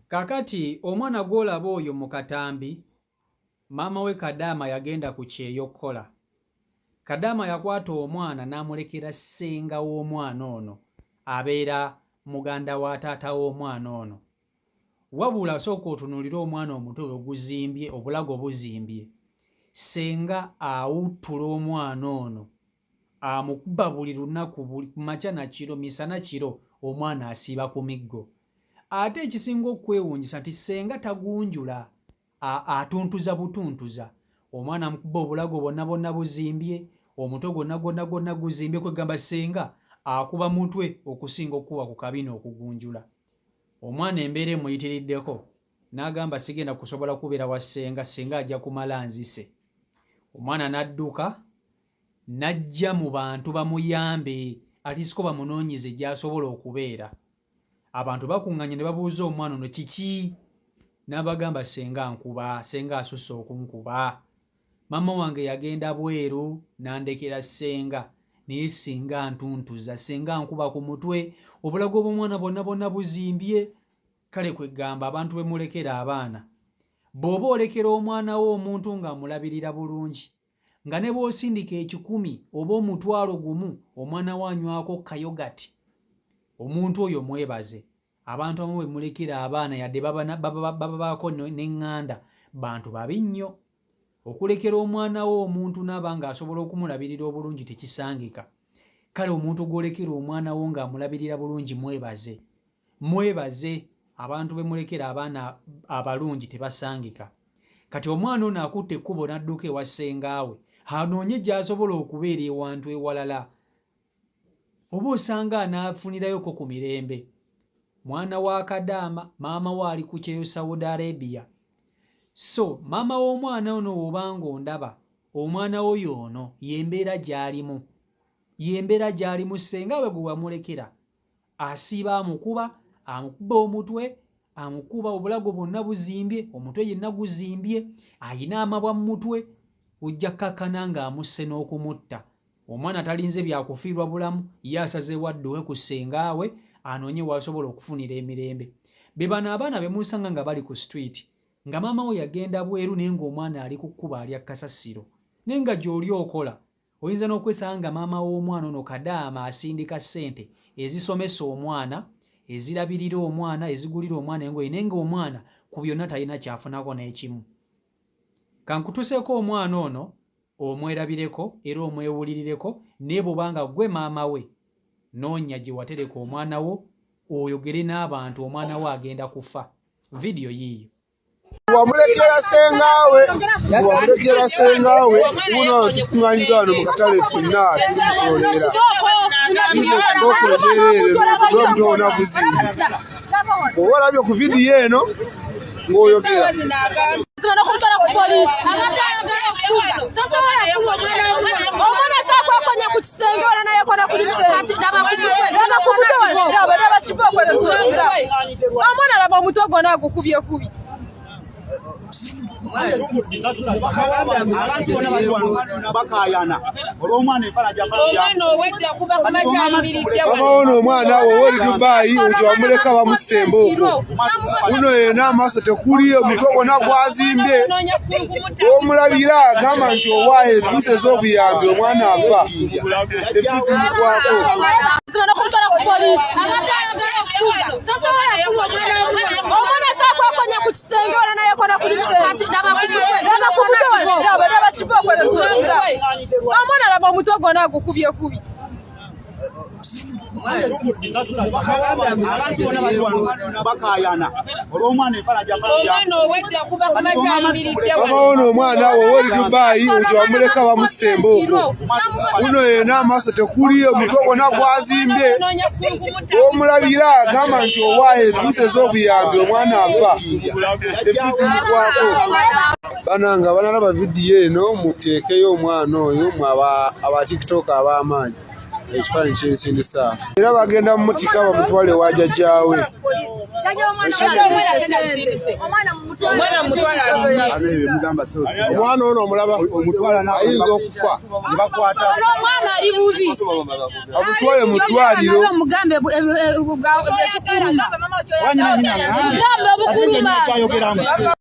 Kakati omwana gw'olaba oyo mu katambi, maama we Kadaama yagenda ku kyeyo kukola. Kadaama yakwata omwana n'amulekera ssenga w'omwana ono abeera muganda wa taata w'omwana ono. Wabula sooka otunuulire omwana omutwe bwe guzimbye, obulago buzimbye. Ssenga awuttula omwana ono amukuba buli lunaku buli kumakya na kiro misana kiro omwana asiiba ku miggo. Ate ekisinga okwewuunyisa nti ssenga tagunjula atuntuza butuntuza. Omwana amukuba obulago bwonna bwonna buzimbye, omutwe gwonna gwonna gwonna guzimbye kwegamba ssenga akuba mutwe okusinga okukuba ku kabina okugunjula. Omwana embeera emuyitiriddeko n'agamba sigenda kusobola kubeera wa ssenga, ssenga ajja kumala anzise. Omwana n'adduka n'ajja mu bantu bamuyambe alisiko bamunoonyeze gy'asobola okubeera. Abantu bakuŋŋanye ne babuuza omwana ono kiki n'abagamba ssenga nkuba, ssenga asusse okunkuba. Maama wange yagenda bweru n'andekera ssenga naye ssenga antuntuza, ssenga ankuba ku mutwe, obulago bw'omwana bwonna bwonna buzimbye. Kale kwegamba abantu be mulekera abaana, bw'oba olekera omwana wo omuntu ng'amulabirira bulungi, nga ne bw'osindika ekikumi oba 10,000 omwana wo anywako kayogati, omuntu oyo mwebaze. Abantu abamu be mulekera abaana yadde babaako n'eŋŋanda bantu babi nnyo. Okulekera omwana wo omuntu n'aba ng'asobola okumulabirira obulungi tekisangika. Kale omuntu gw'olekera omwana wo ng'amulabirira bulungi mwebaze. Mwebaze abantu be mulekera abaana abalungi tebasangika. Kati omwana ono akutte ekkubo n'adduka ewa ssengaawe anoonye gy'asobola okubeera ewantu ewalala oba osanga anaafunirayoko ku mirembe. Mwana wa Kadaama, maama we ali ku kyeyo Saudi Arabia. So maama w'omwana ono w'oba ng'ondaba, omwana wo y'ono, y'embeera gy'alimu. Y'embeera gy'alimu ssenga we gwe wamulekera. Asiiba amukuba, amukuba omutwe, amukuba obulago bwonna buzimbye, omutwe yenna guzimbye, alina amabwa mu mutwe, ojja kkakkana ng'amusse n'okumutta. Omwana talinze bya kufiirwa bulamu, ye asazeewo adduke ku ssengaawe anoonye w'asobola okufunira emirembe. Be bano abaana be musanga nga bali ku street nga maama we yagenda bweru naye ng'omwana ali ku kkubo alya kasasiro naye nga gy'oli okola oyinza n'okwesanga nga maama w'omwana ono kadaama asindika ssente ezisomesa omwana, ezirabirira omwana, ezigulira omwana engoye naye ng'omwana ku byonna talina ky'afunako n'ekimu. Kankutuseeko omwana ono omwerabireko era omwewulirireko naye bw'oba nga ggwe maama we noonya gye watereka omwana wo oyogere n'abantu omwana wo agenda kufa. Vidiyo yiiyo. Wamulekera ssengawe, wamulekera ssengawe, wuno tukuŋŋanyiza wano mu katale ffenna tuli mu kuwolerera. Kibooko njereere, omutwe wonna guzimbye. Bw'oba olabye ku vidiyo eno ng'oyogera. Omwana sakwakonya ku kisenge wala naye kona ku kisenge. Omwana laba omutwe gwona agukubye kubi. Abantu bona bali wano bakayana olw'omwana enfala Omwana obwedda kuba kumakya ayimiridde wano. Waba ono omwana wowe oli Dubai nti wamuleka bamussa embooko. Uno yena amaaso tekuli omutwe gwonna gwazimbye omulabira agamba nti owaaye entuusa ez'obuyambi omwana afa empisi mugwako. Omwana sakwakonya ku kisenge wala naye kona ku kisenge. Laba kibooko omwana laba omutwe gwona agukubye kubi. Abantu bona bali wano bakayana olw'omwana enfala Omwana obwedda kuba kumakya ayimiridde Waba wano. ono omwana wowe oli Dubai nti wamuleka bamussa embooko. Uno yena amaaso tekuli omutwe gwonna gwazimbye omulabira agamba nti owaaye entuusa ez'obuyambi omwana afa empisi mugwako. Banange abanalaba vidiyo eno muteekeyo omwana oyo mwe aba tiktok ab'amaanyi. Ekifaananyi kyensindisa era bagenda mumutika bamutwale ewa jjajjaawe. Omwana ono omulaba ayinza okufa. Omwana ali bubi. Amutwale mu ddwaliro.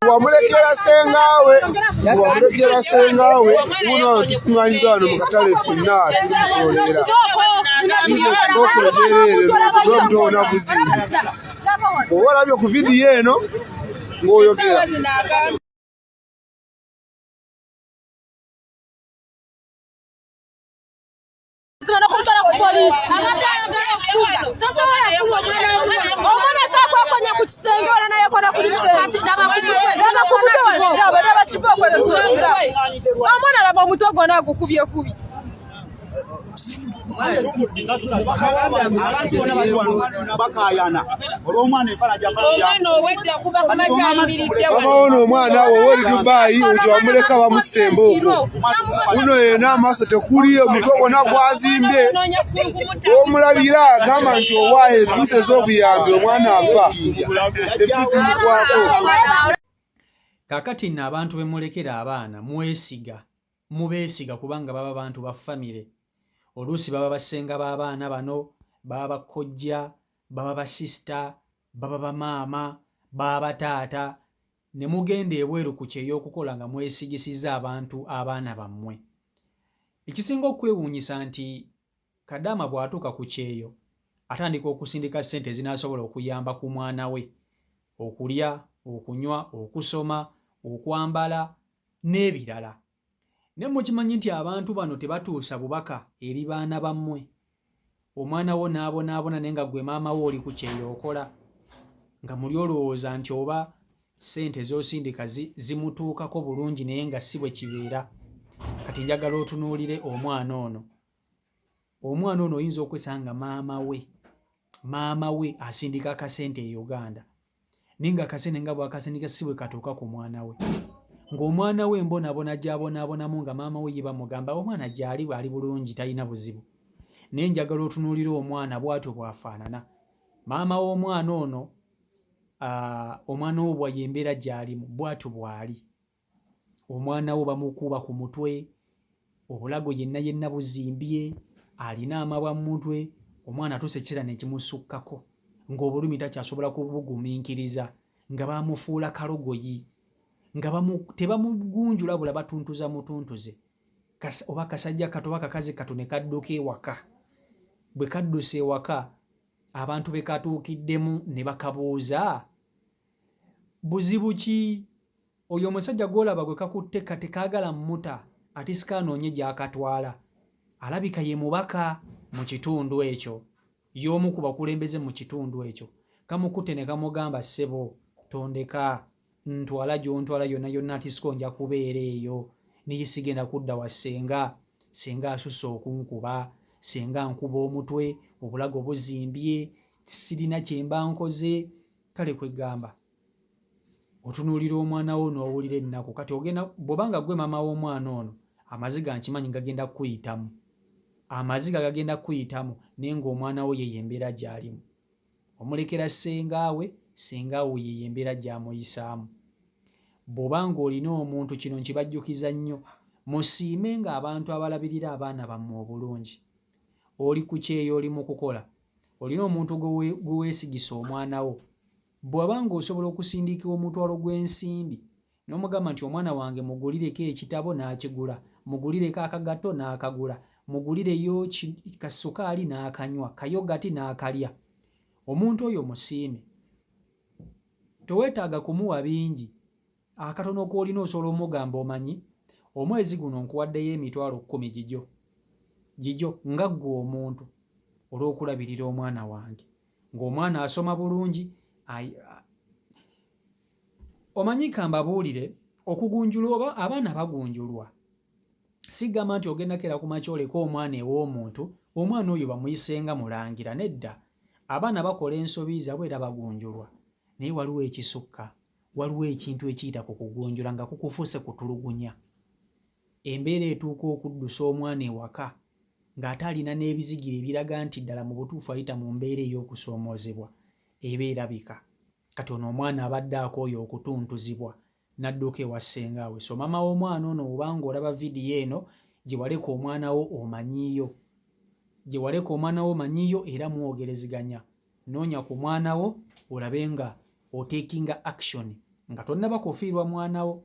Wamulekera sengaawe, wamulekera sengaawe, wuno tukuŋŋanyiza wano mu katale ffenna tuli mukuwolerera. Kibooko njereere n'omuto wona guzimbye. Bw'oba olabye ku vidiyo eno ng'oyogera. Omwana sakwekonya ku kisenge wala naye kona ku kisenge. Laba ku mutwe laba laba kibooko omwana laba omutwe gwona agukubye kubi. Bakayana olw'omwana Wabaawo n'omwana wo oli Dubai nti wamuleka bamussa embooko. Uno yena amaaso tekuli omutwe gwonna gwazimbye omulabira agamba nti owaaye entuusa ez'obuyambi omwana afa empizi mugwako. Kakati nno abantu bemulekera abaana mwesiga mubeesiga kubanga baba bantu ba famire. Oluusi baba bassenga b'abaana bano, baba bakojja, baba basisita, baba bamaama, baba bataata ne mugenda ebweru ku kyeyo okukola nga mwesigisizza abantu abaana bammwe. Ekisinga okwewuunyisa nti Kadaama bw'atuuka ku kyeyo atandika okusindika ssente ezinaasobola okuyamba ku mwana we okulya, okunywa, okusoma, okwambala n'ebirala. Naye mukimanyi nti abantu bano tebatuusa bubaka eri baana bammwe. Omwana wo n'abonaabona naye nga gwe maama wo oli ku kyeyo okola nga muli olowooza nti oba ssente z'osindika zimutuukako bulungi naye nga si bwe kibeera. Kati njagala otunuulire omwana ono. Omwana ono oyinza okwesanga nga maama we asindika akasente e Uganda naye nga akasente nga bwakasindika si bwe katuuka ku mwana we ng'omwana we embonaabona gy'abonaabonamu nga maama we ye bamugamba omwana gy'ali ali bulungi talina buzibu naye njagala otunuulire omwana bw'atyo bw'afaanana maama w'omwana ono omwana wo bwa y'embeera gy'alimu bw'atyo bw'ali Omwana wo bamukuba ku mutwe, obulago yenna yenna buzimbye, alina amabwa mu mutwe, omwana atuuse ekiseera ne kimusukkako ng'obulumi takyasobola kubugumiikiriza, nga bamufuula kalogoyi, nga tebamugunjula bula batuntuza mutuntuze. Oba kasajja katu oba kakazi katu ne kadduka ewaka. Bwe kadduse ewaka, abantu be katuukiddemu ne bakabuuza, Buzibu ki? Oyo omusajja gwolaba gwe kakutte kati kaagala muta atisika anoonye gy'akatwala. Alabika ye mubaka mu kitundu ekyo. Y'omu ku bakulembeze mu kitundu ekyo. Kamukutte ne kamugamba ssebo tondeka ntwala gy'ontwala yonna yonna atisiko nja kubeera eyo naye sigenda kudda wa ssenga. Ssenga asusse okunkuba, ssenga ankuba omutwe, obulago buzimbye, sirina kye mba nkoze. Kale kwegamba otunuulira omwana wo n'owulira ennaku. Kati ogenda bw'oba nga ggwe maama w'omwana ono, amaziga nkimanyi gagenda kukuyitamu, amaziga gagenda kukuyitamu naye ng'omwana wo yeyo embeera gy'alimu. Omulekera ssenga we, ssenga we yeyo embeera gy'amuyisaamu. Bw'oba ng'olina omuntu, kino nkibajjukiza nnyo, musiime ng'abantu abalabirira abaana bammwe obulungi. Oli ku kyeyo oli mu kukola, olina omuntu gwe weesigisa omwana wo. Bw'oba ng'osobola okusindika omutwalo gw'ensimbi n'omugamba nti omwana wange mugulireko ekitabo n'akigula, mugulireko akagatto n'akagula, mugulireyo kasukaali n'akanywa, kayogati n'akalya. Omuntu oyo musiime. Teweetaaga kumuwa bingi. Akatono k'olina osobola omugamba omanyi omwezi guno nkuwaddeyo 100,000 gigyo, gigyo nga ggwe omuntu olw'okulabirira omwana wange. Ng'omwana asoma bulungi, omanyi kambabuulire okugunjulwa oba abaana bagunjulwa. Sigamba nti ogenda keera ku makya oleke omwana ew'omuntu, omwana oyo bamuyise nga mulangira, nedda. Abaana bakola ensobi zaabwe era bagunjulwa. Naye waliwo ekisukka. Waliwo ekintu ekiyita ku kugunjula nga kukufuuse kutulugunya. Embeera etuuka okuddusa omwana ewaka ng'ate alina n'ebizigiro ebiraga nti ddala mu butuufu ayita mu mbeera ey'okusoomoozebwa eba erabika. Kati ono omwana abadde akooye okutuntuzibwa n'adduka ewa ssengaawe. So maama w'omwana ono oba ng'olaba vidiyo eno gye waleka omwana wo omanyiiyo, gye waleka omwana wo omanyiiyo era mwogerezeganya. Noonya ku mwana wo olabe nga oteekinga action nga tonnaba kufiirwa mwana wo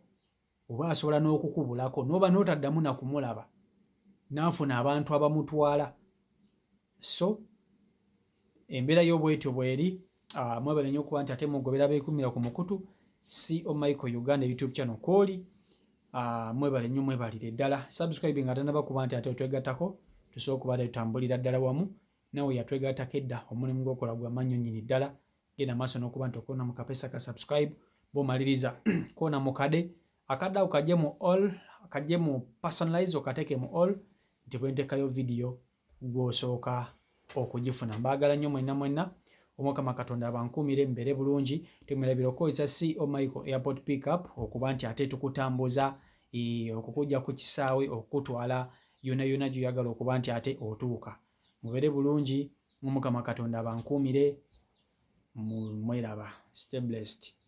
oba asobola n'okukubulako n'oba n'otaddamu na kumulaba n'afuna abantu abamutwala. So embeera yo bwetyo bweri. Mwebale nnyo okuba nti ate mugobera abeekumira ku mukutu CO Michael Uganda YouTube channel kwoli. Mwebale nnyo, mwebalire ddala. Subscribe nga tanaba kuba nti ate otwegattako, tusobola okuba ate tutambulira ddala wamu nawe. Yatwegattako edda, omulimu gw'okola gwa mannyo nnyini ddala. Genda maaso n'okuba nti okona mu kapesa ka subscribe. Bw'omaliriza koona mu kade akadde ako kajje mu all, kajje mu personalize, okateeke mu all nti bwe nteekayo vidiyo gw'osooka okugifuna. Mbaagala nnyo mwenna mwenna. Omukama Katonda abankuumire, mbeere bulungi. Temwerabira okukozesa CO Michael Airport Pickup okuba nti ate tukutambuza okukujja ku kisaawe, okukutwala yonna yonna gy'oyagala okuba nti ate otuuka. Mubeere bulungi, Omukama Katonda abankuumire. Mweraba, stay blessed.